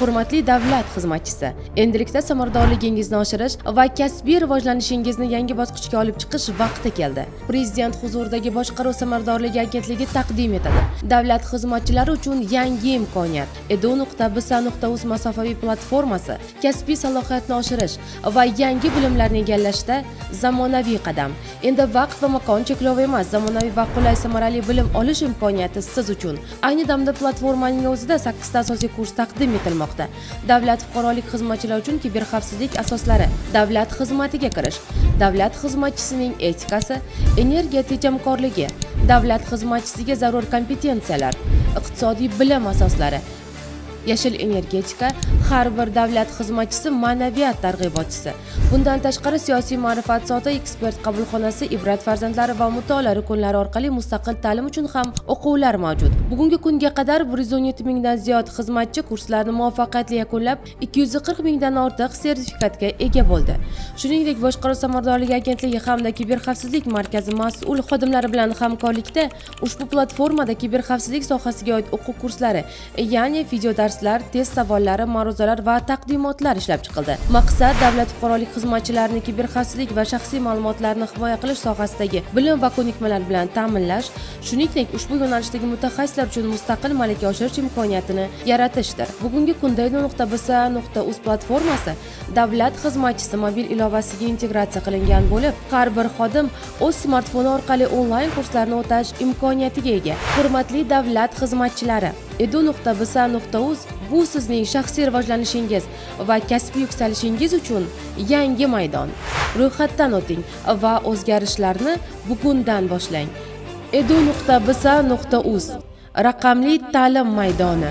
Hurmatli davlat xizmatchisi, endilikda samaradorligingizni oshirish va kasbiy rivojlanishingizni yangi bosqichga olib chiqish vaqti keldi. Prezident huzuridagi Boshqaruv samaradorligi agentligi taqdim etadi davlat xizmatchilari uchun yangi imkoniyat: edu.bsa.uz masofaviy platformasi. Kasbiy salohiyatni oshirish va yangi bilimlarni egallashda zamonaviy qadam. Endi vaqt va makon cheklovi emas, zamonaviy va qulay, samarali bilim olish imkoniyati siz uchun. Ayni damda platformaning o'zida sakkizta asosiy kurs taqdim etilmoqda: davlat fuqarolik xizmatchilari uchun kiberxavfsizlik asoslari, davlat xizmatiga kirish, davlat xizmatchisining etikasi, energiya tejamkorligi, davlat xizmatchisiga zarur kompetensiyalar, iqtisodiy bilim asoslari, yashil energetika, har bir davlat xizmatchisi ma'naviyat targ'ibotchisi. Bundan tashqari, siyosiy ma'rifat soati, ekspert qabulxonasi, ibrat farzandlari va mutolaa kunlari orqali mustaqil ta'lim uchun ham o'quvlar mavjud. Bugungi kunga qadar 117 mingdan ziyod xizmatchi kurslarni muvaffaqiyatli yakunlab, 240 mingdan ortiq sertifikatga ega bo'ldi. Shuningdek, Boshqaruv samaradorligi agentligi hamda Kiberxavfsizlik markazi mas'ul xodimlari bilan hamkorlikda ushbu platformada kiberxavfsizlik sohasiga oid o'quv kurslari, ya'ni video darslar, test savollari, ma'ruzalar va taqdimotlar ishlab chiqildi. Maqsad davlat fuqarolik xizmatchilarini kiberxavfsizlik va shaxsiy ma'lumotlarni himoya qilish sohasidagi bilim va ko'nikmalar bilan ta'minlash, shuningdek, ushbu yo'nalishdagi mutaxassislar uchun mustaqil malaka oshirish imkoniyatini yaratishdir. Bugungi kunda edu.bsa.uz platformasi davlat xizmatchisi mobil ilovasiga integratsiya qilingan bo'lib, har bir xodim o'z smartfoni orqali onlayn kurslarni o'tash imkoniyatiga ega. Hurmatli davlat xizmatchilari, edu.bsa.uz bu sizning shaxsiy rivojlanishingiz va kasbiy yuksalishingiz uchun yangi maydon. Ro'yxatdan o'ting va o'zgarishlarni bugundan boshlang. edu.bsa.uz – raqamli ta'lim maydoni.